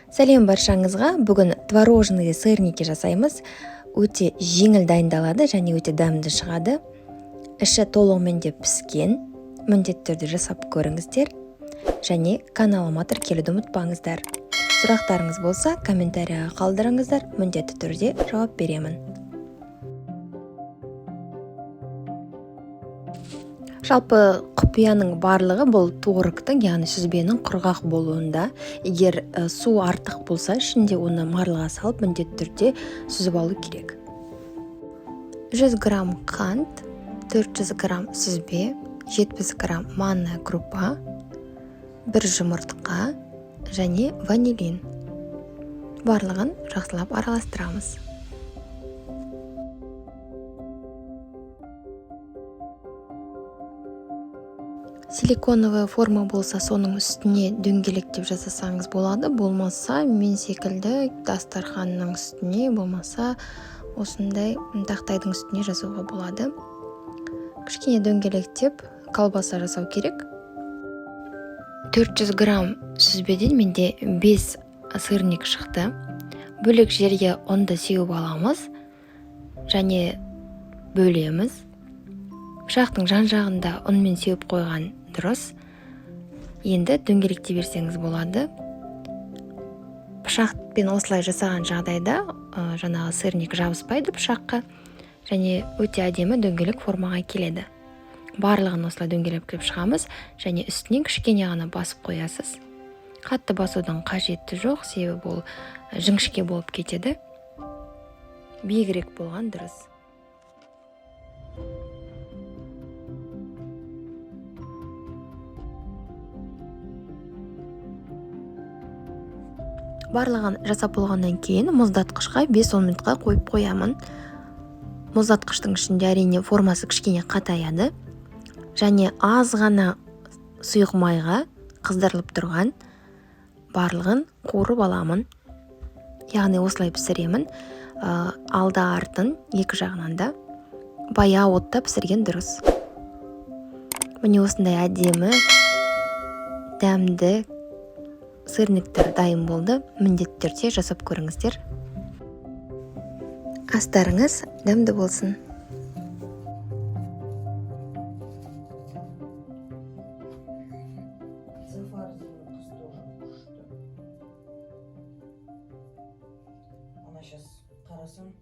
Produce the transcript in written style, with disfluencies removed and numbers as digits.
Сәлем баршаңызға! Бүгін творожный сырники жасаймыз. Өте жеңіл дайындалады және өте дәмді шығады. Іші толығымен де піскен. Міндетті түрде жасап көріңіздер. Және каналыма тіркелуді ұмытпаңыздар. Сұрақтарыңыз болса, комментарияға қалдырыңыздар, міндетті түрде жауап беремін. Жалпы құпияның барлығы бұл творогтың, яғни сүзбенің құрғақ болуында. Егер су артық болса, ішінде оны марлыға салып, міндетті түрде сүзіп алу керек. 100 грамм қант, 400 грамм сүзбе, 70 грамм манная крупа, 1 жұмыртқа және ванилин. Барлығын жақсылап араластырамыз. Силиконовая форма болса, соның үстіне дөңгелектеп жасасаңыз болады. Болмаса, мен секілді дастарханның үстіне, болмаса осындай тақтайдың үстіне жасауға болады. Кішкене дөңгелектеп колбаса жасау керек. 400 грамм сүзбеден менде 5 сырник шықты. Бөлек жерге ұнды сеуіп аламыз және бөлеміз. Пышақтың жан жағында ұнмен сеуіп қойған дұрыс. Енді дөңгелектей берсеңіз болады. Пышақпен осылай жасаған жағдайда, жаңағы сырник жабыспайды пышаққа және өте әдемі дөңгелек формаға келеді. Барлығын осылай дөңгелектеп шығамыз және үстінен кішкене ғана басып қоясыз. Қатты басудың қажеті жоқ, себебі ол жіңішке болып кетеді. Биігірек болған дұрыс. Барлығын жасап болғаннан кейін мұздатқышқа бес-он минутқа қойып қоямын. Мұздатқыштың ішінде әрине формасы кішкене қатаяды және аз ғана сұйық майға қыздырылып тұрған барлығын қуырып аламын. Яғни осылай пісіремін. Алды артын екі жағынан да баяу отта пісірген дұрыс. Міне осындай әдемі, дәмді сырниктер дайын болды. Міндетті түрде жасап көріңіздер. Астарыңыз дәмді болсын. Сафарзина қыз тоже күшті. Ана сейчас қарасам.